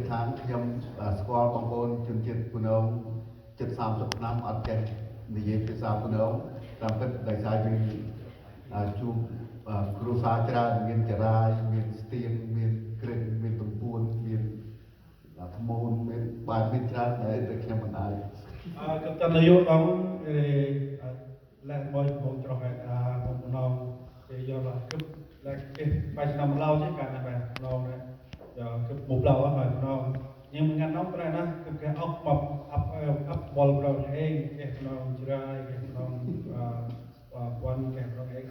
ថាខ្ញុំស្គាល់បងប្អូនជនជាតិពូនងជិត30ឆ្នាំអត់ចេះនិយាយភាសាពូនងតាមពិតដោយសារយើងជួបគ្រួសារច្រើនមានចរាយមានស្ទៀងមានក្រឹងមានទំពួនមានថ្មូនមានបាទមានច្រើនដែលតែខ្ញុំមិនអាច កតនយុដងគេលែមួយមកច្រោះឯតាបំណងគេយកឡាគឹបលែគេបាយឆ្នាំឡៅទេកាលណាបែឡងដែរយកគឹបមុខឡៅហើយបំណងញឹមងាន់នំប្រែណាគឹបគេអុកមកអាប់អាប់បលប្រឯងគេបំណងជ្រាយគេបំណងអឺវ៉ាន់គេបំណងឯង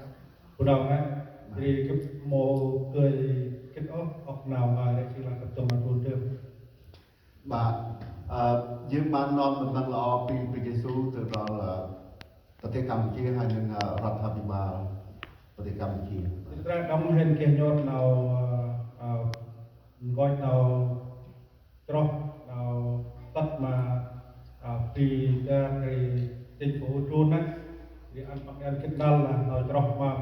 បំណងណាគេគឹបមកគេគិតអស់អុកណៅហើយជាឡាកតុមកទូទៅ បាទអឺយើងបាននាំដំណឹងល្អពីព្រះយេស៊ូវទៅដល់ប្រទេសកម្ពុជាហើយនិងរដ្ឋាភិបាលប្រទេសកម្ពុជា ត្រែដងហេនគេញត់នៅអឺងយនៅច្រោះនៅតាត់មកពីតែគេទិញព្រោះខ្លួនណាវាអត់បាក់គិតដល់នៅច្រោះមក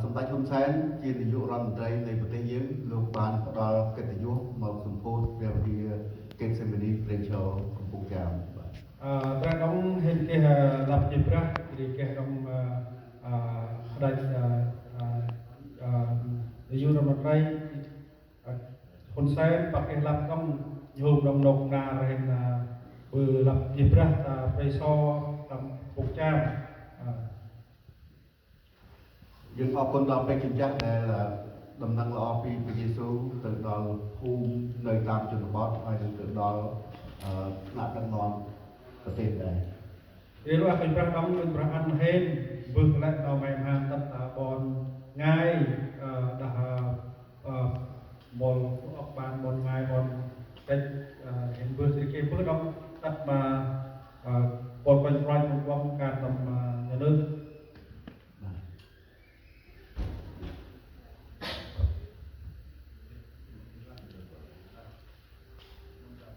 សម្ដេចហ៊ុនសែនជានាយករដ្ឋមន្ត្រីនៃប្រទេសយើងលោកបានផ្ដល់កិត្តិយសមកសម្ពោធព្រះវិហារកេតសេមីនីព្រៃឈរកំពង់ចាមបាទ អឺត្រែដងហេនគេឡាប់ជាប្រាស់គេគេដងអឺផ្ដាច់អឺនាយករដ្ឋមន្ត្រីហ៊ុនសែនបាក់គេឡាប់ដងញោមដងនកណារហេនបើឡាប់ជាប្រាស់តាព្រៃសតាមពុកចាម យើងអរគុណដល់ព្រះជាម្ចាស់ដែលដំណឹងល្អពីព្រះយេស៊ូវទៅដល់ភូមិនៅតាមជនបទហើយនឹងទៅដល់ថ្នាក់ដឹកនាំប្រទេសដែរ រៀលអកប្រាស់ដងដូចប្រាស់អត់ហេនវឹកលែដល់ម៉ែមហាតតាបនងាយដាស់អឺមលអកបានបនងាយបនតិចហេនវឹកគេវឹកដងតាត់មកបនបាញ់ប្រាញ់មកបងការតំនៅ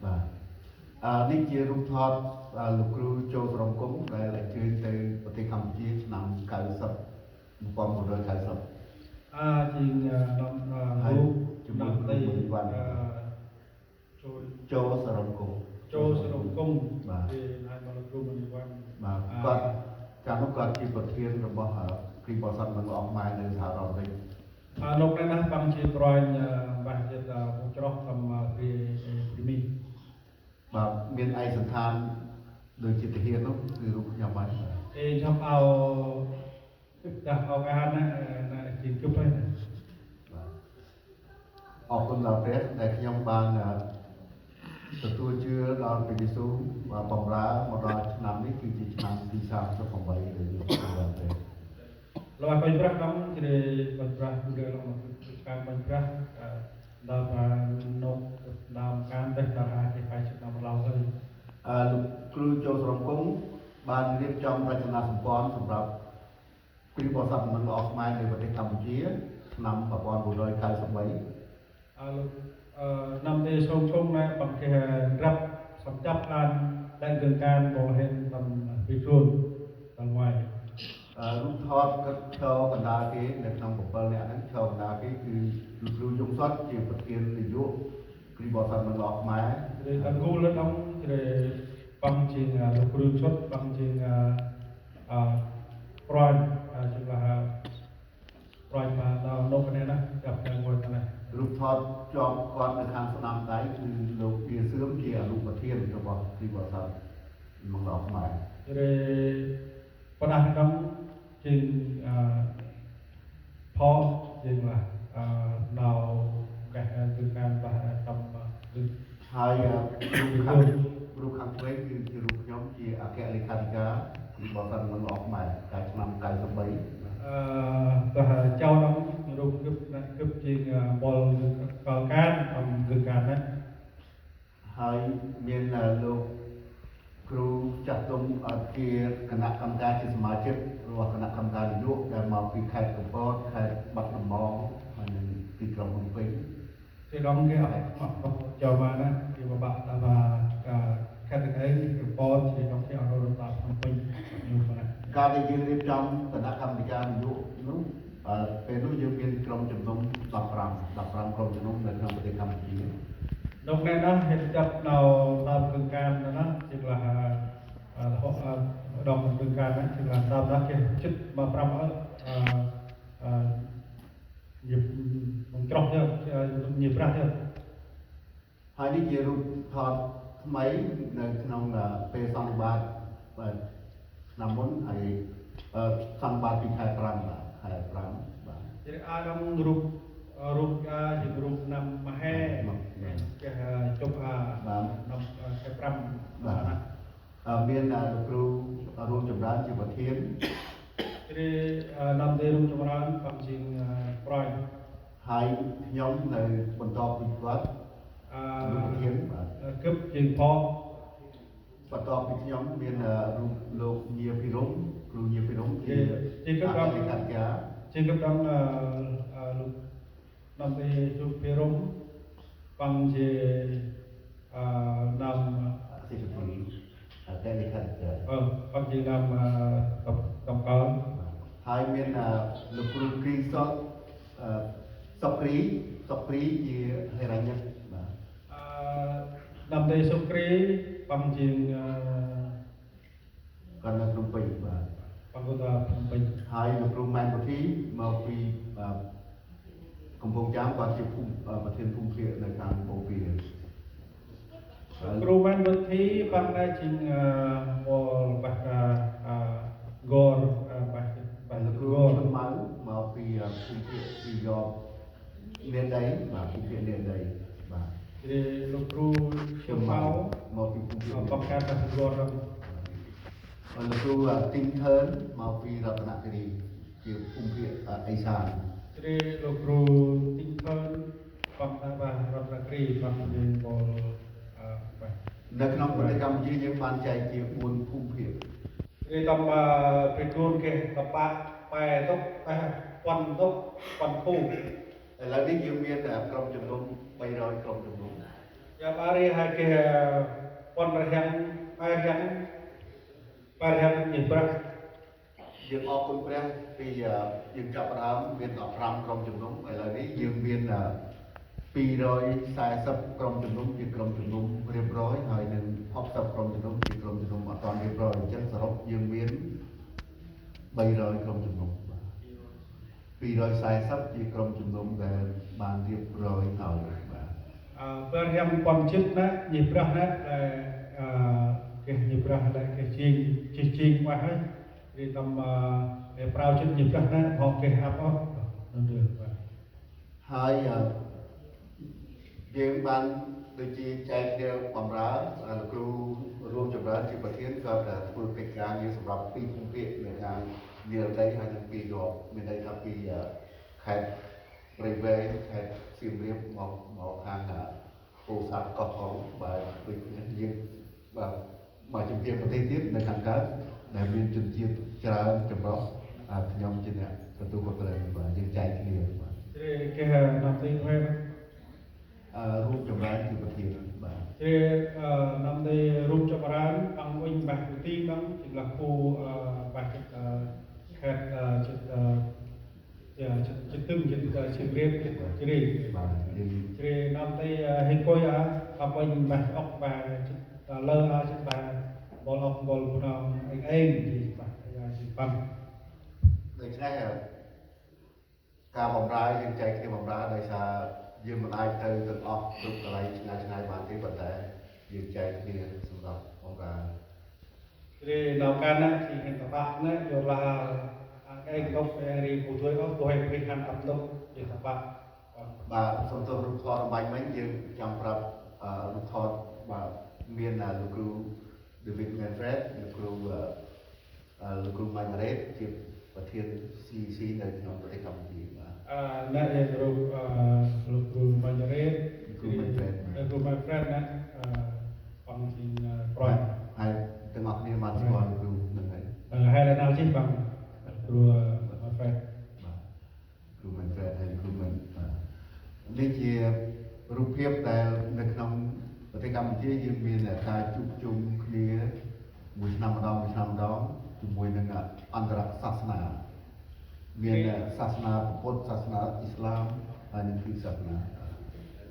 បាទអឺនេះជារូបថតលោកគ្រូចូលស្រមគុំដែលអញ្ជើញទៅប្រទេសកម្ពុជាឆ្នាំ90 1990 អាជាងនាំរូប ជាមួយគ្រូមនីវ៉ាន់ ចូល ចូលសរមគុំ ចូលសរមគុំ បាទ គេឲ្យមកលោកគ្រូមនីវ៉ាន់ បាទគាត់កាលនោះគាត់ជាប្រធានរបស់គ្រីបរិស័ទមណ្ឌលអខ្មែរនៅសហរដ្ឋអាមេរិក អនុប្រណាបាំងជាប្រយបាជាពងច្រោះតាមពីពីមី បាទមានឯកសណ្ឋានដូចជាទាហាននោះគឺរូបខ្ញុំហើយបាទ អេឆប់អោតាអោកាណាណាជាគប់ហើយ បាទអរគុណដល់ព្រះដែលខ្ញុំបានទទួលជឿដល់ព្រះយេស៊ូវបាទបំរើមកដល់ឆ្នាំនេះគឺជាឆ្នាំទី38ដែលយើងទទួលបានព្រះ លោកបាញ់ប្រាស់ដល់ជ្រេបាញ់ប្រាស់គឺលោកមកការបាញ់ប្រាស់ដល់បាននុកដើមការទៅតារាគេបាយឆ្នាំឡៅហើយ អឺលោកគ្រូចូលស្រមគង់បានរៀបចំរចនាសម្ព័ន្ធសម្រាប់គ្រីស្ទបរិស័ទមណ្ឌលអខ្មែរនៅប្រទេសកម្ពុជាឆ្នាំ1993 អើលោកអឺឆ្នាំទេសូមជុំណាបាំងគេរាប់សំចាប់បានដែលគ្រឿងការបោហេនតាមពីខ្លួនតាមវ៉ៃ រូបថតគាត់ឈរកណ្ដាលគេនៅក្នុង7នាក់ហ្នឹងឈរកណ្ដាលគេគឺលោកគ្រូយងសុតជាប្រធាននាយកគ្រីស្ទបរិស័ទមណ្ឌលអខ្មែរ ជ្រេតាងូលដល់ជ្រេបាំងជាងលោកគ្រូឈុតបាំងជាងអឺប្រយជាឡាប្រយមកដល់នោះនេះណាចាប់តែមួយណា រូបថតជាប់គាត់នៅខាងស្ដាំដៃគឺលោកទាសឿមជាអនុប្រធានរបស់គ្រីស្ទបរិស័ទមណ្ឌលអខ្មែរ ជ្រេបដាស់ដល់ជាងអឺផជាងឡាអឺនៅកែគឺការបាតាមគឺ ហើយរូបខាងរូបខាងឆ្វេងគឺជារូបខ្ញុំជាអគ្គលេខាធិការគ្រីស្ទបរិស័ទមណ្ឌលអខ្មែរកាលឆ្នាំ93 អឺបើចៅដល់រូបគឹបគឹបជាងបលកលការអំគឺការណា ហើយមានលោកគ្រូចាស់ទុំជាគណៈកម្មការជាសមាជិករបស់គណៈកម្មការនយោបាយដែលមកពីខេត្តកំពតខេត្តបាត់ដំបងហើយនិងទីក្រុងភ្នំពេញ គេរងគេអត់មកចូលមកណាគេបបាក់តាមខេត្តឯងកំពតជារងគេអត់រត់តាមភ្នំពេញនោះណា ការដែលយើងរៀបចំគណៈកម្មការនយោបាយនោះពេលនោះយើងមានក្រុមជំនុំ15 15ក្រុមជំនុំនៅក្នុងប្រទេសកម្ពុជា ក្នុងនេះណាហេតុចាប់នៅតាមគឹងកានណាជាឡាដងគឹងកានណាជាឡាតាមណាគេចិត្តមកប្រាប់អអឺញឹមមកច្រោះទៅញឹមប្រាស់ទៅ ហើយនេះជារូបថតថ្មីនៅក្នុងពេលសន្និបាតបាទឆ្នាំមុនហើយសន្និបាតពីខែ5បាទខែ5បាទ ជាអារម្មណ៍រូបរូបអាជារូបណាំមហេគេជប់អា បាទ ណាំខែ5 បាទមានលោកគ្រូរួមចម្រើនជាប្រធាន ជ្រាណាំទេរួមចម្រើនកំជាងប្រយ ហើយខ្ញុំនៅបន្តពីគាត់ អឺ លោកប្រធានបាទ គឹបជាងផង បន្តពីខ្ញុំមានរូបលោកញាភិរមគ្រូញាភិរមជាអគ្គលេខាធិការ ជាងគឹបដល់លោកណាំទេជុភិរមបងជាអឺណាំ សេចក្ដីអគ្គលេខាធិការ អឺបងជាណាំកំកល ហើយមានលោកគ្រូគ្រីសតសុគ្រីសុគ្រីជាហិរញ្ញិកបាទ អឺណាំទេសុគ្រីបងជា គាត់នៅភ្នំពេញបាទ បងគាត់ថាភ្នំពេញ ហើយលោកគ្រូម៉ែនពុធីមកពីកំពង់ចាមគាត់ជាភូមិប្រធានភូមិភាគនៅខាងបូព៌ា គ្រូម៉ែនវុធីបងដែរជាងមលបាក់អឺហ្គរបាក់បា បាទលោកគ្រូ ក់ហ្គរ ឈុនម៉ៅមកពីភូមិភាគពីយកមានដីបាទភូមិភាគមានដីបាទ គេលោកគ្រូឈឹមម៉ៅ មកពីភូមិភាគ បង្កើតបាក់ហ្គរដល់ លោកគ្រូទីងធឿនមកពីរតនគិរីជាភូមិភាគអេសាន គេលោកគ្រូទីងខនបង្កើតបារតនគិរីបងជាមលអឺបាទ នៅក្នុងប្រទេសកម្ពុជាយើងបានចែកជា4ភូមិភាគ គេតំពេលខ្លួនគេតបាក់បែតុកបែប៉ុនតុកប៉ុនភូ ឥឡូវនេះយើងមានក្រុមជំនុំ300ក្រុមជំនុំ យ៉ាបារីហើយគេប៉ុនរហៀងបែរហៀងបែរហៀងញប្រាស់ យើងអរគុណព្រះពីយើងចាប់ផ្ដើមមាន15ក្រុមជំនុំឥឡូវនេះយើងមាន240ក្រុមជំនុំជាក្រុមជំនុំរៀបរយហើយនឹង60ក្រុមជំនុំជាក្រុមជំនុំអត់ទាន់រៀបរយអញ្ចឹងសរុបយើងមាន300ក្រុមជំនុំបាទ240ជាក្រុមជំនុំដែលបានរៀបរយហើយបាទ អឺបែរហៀងប៉ុនចិត្តណាញប្រាស់ណាដែលអឺគេញប្រាស់ដែលគេជាងជាជាងបាស់ហើយគេតំគេប្រៅចិត្តញប្រាស់ណាផងគេអាប់អស់នឹងរឿងបាទ ហើយយើងបានដូចជាចែកគ្នាបំរើលោកគ្រូរួមចម្រើនជាប្រធានក៏ធ្វើកិច្ចការងារសម្រាប់ពីរភូមិភាគនៅខាងនិរដីហើយនិងពីរយប់មានន័យថាពីខេត្តព្រៃវែងខេត្តសៀមរាបមកមកខាងពោធិ៍សាត់កោះកុងបាទដូចយើងបាទមកជំរាបប្រទេសទៀតនៅខាងកើតដែលមានជនជាតិច្រើនចម្រុះខ្ញុំជាអ្នកទទួលខុសត្រូវបាទយើងចែកគ្នាបាទ គេគេណាំទីហើយ រួមចម្រើនជាប្រធានបាទ គេណាំទីរូបចម្រើនអង្គវិញបាស់ទីដល់ជាលគូបាស់ខេត្តចិត្តចិត្តទឹមចិត្តជៀមរាបចិត្តជ្រា បាទយើង ជ្រាណាំទីហេកុយអាអបវិញបាស់អុកបាចិត្តលើអាចិត្តបាបលអុកបលភ្នំអេងអេងជាបាស់អាជាប៉ាំ ដូច្នេះការបម្រើយើងចែកគ្នាបម្រើដោយសារយើងមិនអាចទៅទាំងអស់គ្រប់កន្លែងឆ្ងាយឆ្ងាយបានទេប៉ុន្តែយើងចែកគ្នាសម្រាប់បម្រើ ជ្រាដល់កាលណាជាហេតុបាក់ណាយឡាអេងកុករីពូជួយអស់ទោះឲ្យព្រិះហាន់អត់លុកជាតបាក់ បាទសូមទោសរូបថតអំបញ្ញមិញយើងចង់ប្រាប់រូបថតបាទមានលោកគ្រូ David Manfred លោកគ្រូលោកគ្រូ Manfred ជាប្រធាន CC នៅក្នុងប្រទេសកម្ពុជាបាទ អឺអ្នកយើងរូបអឺលោកគ្រូបញ្ញរ៉េត គ្រូ Manfred លោកគ្រូ Manfred ណាអឺបងជាងប្រយ ហើយទាំងអស់គ្នាបានស្គាល់លោកគ្រូនឹងហើយ ហើយដល់ជិះបងគ្រូ Manfred បាទគ្រូ Manfred ហើយគ្រូ Man បាទនេះជារូបភាពដែលនៅក្នុងប្រទេសកម្ពុជាយើងមានការជួបជុំគ្នាមួយឆ្នាំម្ដងមួយឆ្នាំម្ដងជាមួយនឹងអន្តរសាសនាមានសាសនាពុទ្ធសាសនាអ៊ីស្លាមហើយនិងគ្រិស្តសាសនា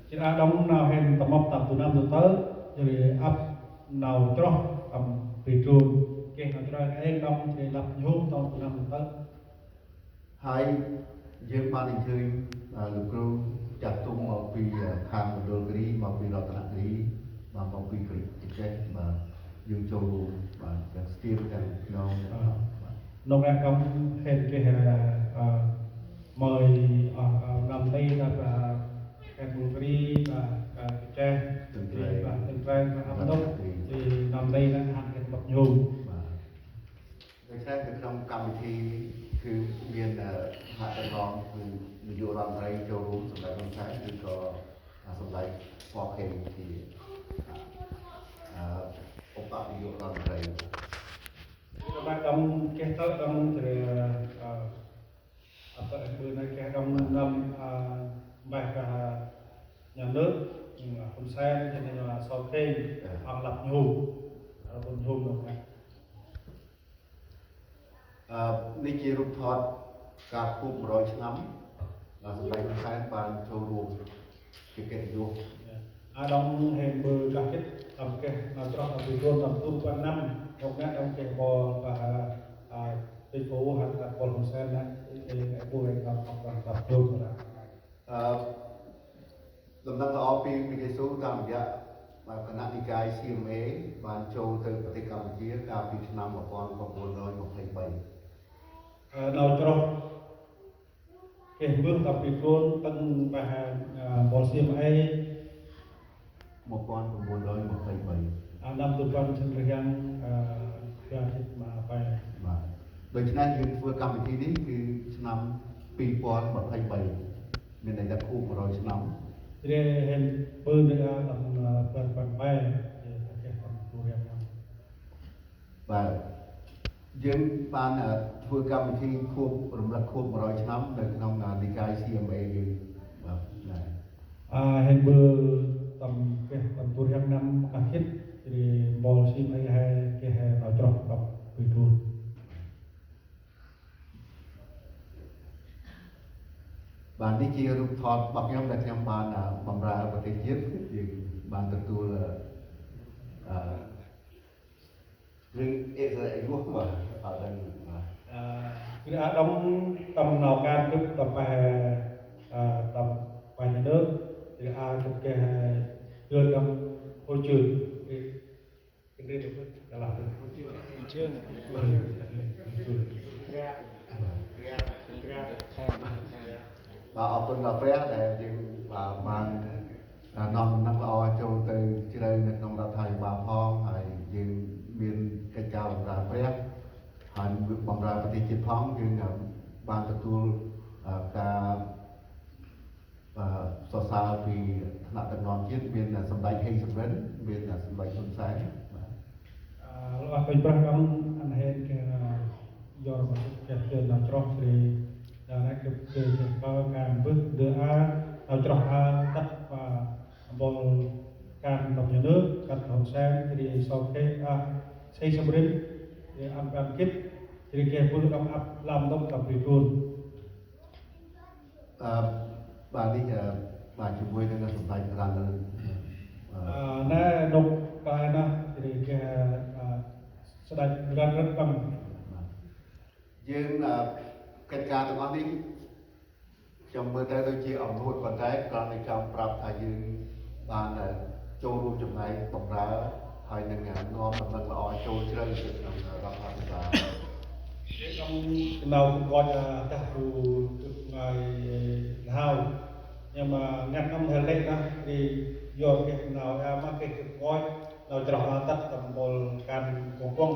ជាអាដងនៅហេនតមប់តាមទូណាំទៅជាអាប់នៅច្រោះតាមពីជួនគេនៅច្រោះឯងដងជាឡាប់ញូតទូណាំទៅ ហើយយើងបានអញ្ជើញលោកគ្រូចាស់ទុំមកពីខាងមណ្ឌលគិរីមកពីរតនគិរីបាទមកពីក្រចេះបាទយើងចូលរួមបាទទាំងស្ទាបទាំងក្នុងបាទ នងរកំហេនគេ mời năm tây là Cambodia và ចេះបាទទាំងត្រែងបាទអំដុកទីnăm tây นั้นហាត់គេបញូ បាទដូច្នេះនៅក្នុងកម្មវិធីគឺមានថ្នាក់ដឹកនាំគឺនាយករដ្ឋមន្ត្រីចូលរួមសម្ដេចហ៊ុនសែនឬក៏សម្ដេចសខេងជាឧបនាយករដ្ឋមន្ត្រី បាទដងគេទៅដងជាអត់ទៅបឺនៅគេដងនំបែបញ៉ាំលើហ៊ុនសែនជាសខេងអង្គឡាប់ញូបុញូនោះណា អឺនេះជារូបថតការខួប100ឆ្នាំបាទសម្ដេចហ៊ុនសែនបានចូលរួមជាកិត្តិយស អាដងហេនបើកាគិតតាមគេនៅត្រង់ពីខ្លួនតាមទូគាត់ណាំមកណាដងគេបលបាទអាទីពូហាត់បលហ៊ុនសែនណាឯពូឯតាមតាមតាមទូណា អឺដំណឹងល្អពីព្រះយេស៊ូវតាមរយៈបាទគណៈនិកាយ CMA បានចូលទៅប្រទេសកម្ពុជាកាលពីឆ្នាំ1923 នៅត្រង់គេមើលតាមពីខ្លួនតឹងបាទបល CMA 1923 អាដាមទូគាត់ជំរាំងអឺគេមកបែ បាទដូច្នេះយើងធ្វើកម្មវិធីនេះគឺឆ្នាំ2023មានន័យថាខួប100ឆ្នាំ គេហេនបើនៅតាមបែបបែគេតាមទូរៀង បាទយើងបានធ្វើកម្មវិធីខួបរំលឹកខួប100ឆ្នាំនៅក្នុងនិកាយ CMA យើងបាទណា អាហេនបើតាមគេតាមទូរៀងណាំកាគិតគេបល CMA ហេគេហេនៅត្រង់តាមពីទូ បាទនេះជារូបថតរបស់ខ្ញុំដែលខ្ញុំបានបម្រើប្រទេសជាតិយើងបានទទួលអឺរឿងអិសរាជយុបាទអត់ដឹងបាទ អឺគឺអាដងតំណការគិតតបែអឺតំបញ្ញលើគឺអាគិតគេយល់ដល់ហូជឿគេគេរៀបទៅដល់ ជឿង បាទអរគុណដល់ព្រះដែលយើងបាទបាននាំដំណឹងល្អចូលទៅជ្រៅនៅក្នុងរដ្ឋាភិបាលផងហើយយើងមានកិច្ចការបម្រើព្រះហើយបម្រើប្រទេសជាតិផងយើងបានទទួលការសរសើរពីថ្នាក់ដឹកនាំជាតិមានសម្ដេចហេងសំរិនមានសម្ដេចហ៊ុនសែនបាទ អឺលោកពេញប្រាស់ដល់អានហេនគេយកមកគេជឿដល់ច្រោះស្រីដល់ណាគឺគេបើការពឹសដឺអាដល់ច្រោះអាទឹកបាទបលការតំញលើកាត់ហ៊ុនសែនរីសោខេអាសេសំរិនរីអំបានគិតរីគេពុទ្ធដល់អាប់ឡាំដុំដល់ពីខ្លួន អឺបាទនេះបាទជាមួយនឹងសម្ដេចរណឫទ្ធិ អឺណែដុកកាយណារីគេស្ដេចរណឫទ្ធិកំ យើងកិច្ចការទាំងអស់នេះខ្ញុំមើលទៅដូចជាអំនួតប៉ុន្តែគ្រាន់តែចង់ប្រាប់ថាយើងបានចូលរួមចំណែកបម្រើហើយនឹងនាំដំណឹងល្អចូលជ្រៅទៅក្នុងរដ្ឋាភិបាល trong đầu cũng gọi là ta phù ngày hào nhưng mà ngăn năm thời lệ đó thì do cái nào mà cái gọi nào trở là tất tầm bol can công công